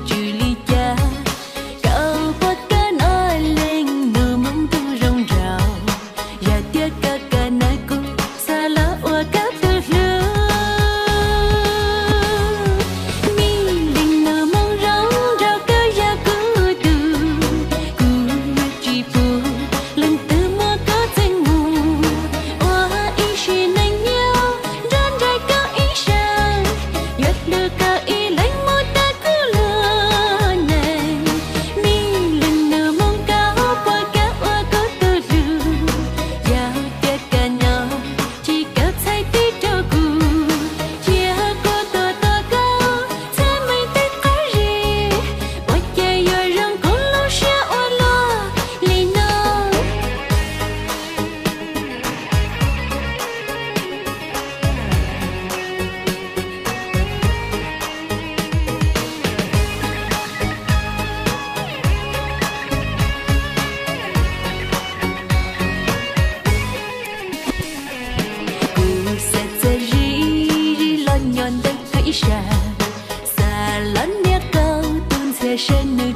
Tsis li cas, koj puas kam noj leej nus moo ntuj zoo nraug, yog tias koj kam nawb kuv xav los ua koj tus hlub. Me leej nus moo zoo nraug koj yog kuv tus, kuv tsis pub leej twg muab koj txeeb mus, ua ib sim neej nyob nrog nraim koj ib sab, yuav hlub koj ib leeg mus tag kuv luag neej. Me leej nus moo koj puas kam ua kuv tus hlub, yog tias koj nyob ces koj txhais tes rau kuv, cia kuv tuaj tos koj txhais meej tej qab zib, ua cas yuav zoo kuv lub siab ua luaj li no. Kuv xav txawj zib zib los nyob ntawm koj ib sab, xav los nias koj tus ntxhias saib nws